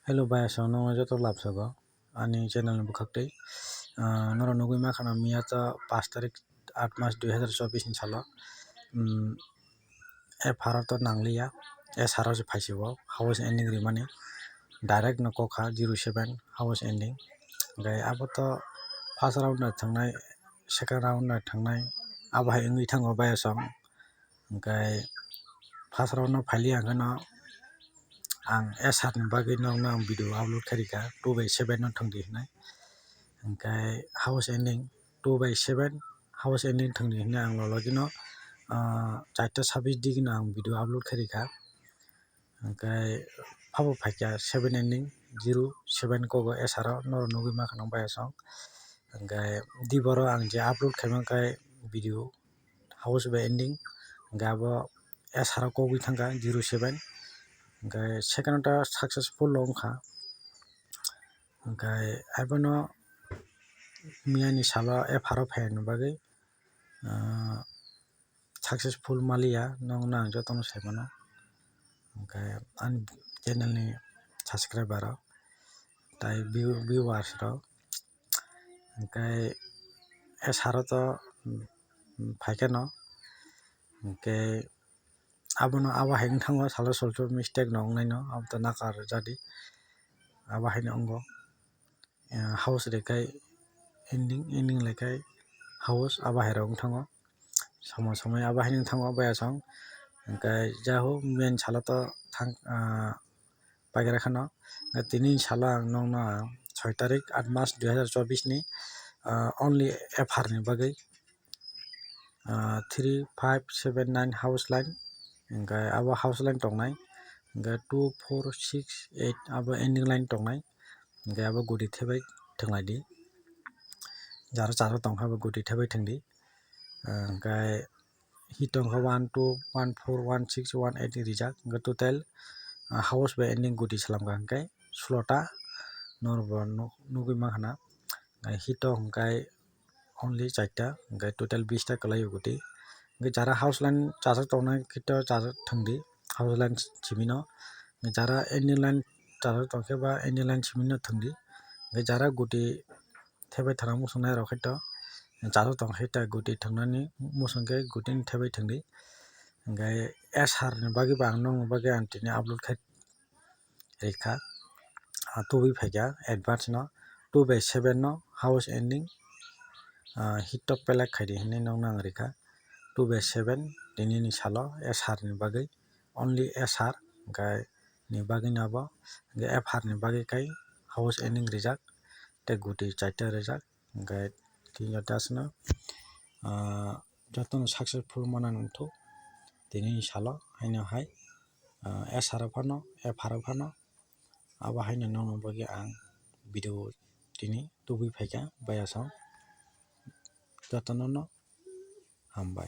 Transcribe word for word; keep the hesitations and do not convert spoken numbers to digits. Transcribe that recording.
Hello bayasong, nono joto labsago ani channel ni bwkhak twi. Ah, norok nugwi mankha na miya ta pash tarik aat mas dui hazar chobbish ni salo, um, F R o to nangliya, S R o se phaisio house ending rimani, direct no kokha zero seven house ending. Hwnkhe abo to first round no thangnai, second round no thangnai, abo hai wngwi thango bayasong. Hwnkhe first round no phailiya hwnkhe no ang S R ni bagwi nokno ang video upload kharikha two by seven no thangdi hinwi. Hwnkhe house ending two by seven house ending thangdi hinwi ang lologino, ah, charta sabis digino ang video upload kharikha. Hwnkhe phabo phaikha seven ending zero seven kogo S R o norok nugwi mankha nang bayasong. Hwnkhe diboro ang je upload khaimang khe video house by ending, hwnkhe abo S R o kogwi thangkha zero seven, hwnkhe second ta successful wngkha. Hwnkhe abono miyani salo F R o phaiyani bagwi, ah, successful maliya, nokno ang jotono sai mano. Hwnkhe ani channel ni subscriber rok tai view-, viewers rok, hwnkhe S R o to, mm, phaikhe no, hwnkhe abono abo hai wng thango, salo solcho mistake no wngnai no, abo to nakar jadi, abo hai no wngo. Ah, house rwkhai ending, ending laikhai house, abo hai rok wng thango, somoi somoi abo hai wng thango bayasong. Hwnkhe jaho main salo to thang, ah, paikha kheno. Hwnkhe tini salo ang nokno ang soi tarik aat mas dui hazar chobbish ni, ah, only F R ni bagwi, ah, three five seven nine house line, hwnkhe abo house line tongnai, hwnkhe two four six eight abo ending line tongnai, hwnkhe abo gudi thebai thwnglaidi, jaro charjak tongkha abo gudi thebai thwngdi, ah, hwnkhe hit tongkha one two one four one six one eight rijak, hwnkhe total, ah, house bai ending gudi swlamkha hwnkhe sulota norokbo nuk-, nugwi mankha na, hwnkhe hit tong hwnkhe only charta, hwnkhe total bista kwlaio gudi. Hwnkhe jara house line charjak tongnai khe to charjak thwngdi, house line simino. Jara ending line charjak tongkhe ba ending line simino thwngdi. Hwnkhe jara gudi thebai thwna muchungnai rok khe to charjak tongkhe ta gudi thwngnani muchungkhe gudini thebai thwngdi. Hwnkhe S R ni bagwi bo ang nokni bagwi ang tini upload khai rikha, ah, tubui phaikha advance no two by seven no house ending, ah, hit tok pelek khaidi hinwi nokno ang rikha two by seven tini ni salo S R ni bagwi, only S R hwnkhe ni bagwi no abo, hwnkhe F R ni bagwi khai house ending rijak tei gudi charta rijak, hwnkhe tini joto aswkno, ah, jotono successful mana nangthok tini ni salo haino hai, ah, S R o phano F R o phano. Abo haino nokno bagwi ang video tini tubui phaikha bayasong, jotono no hambai.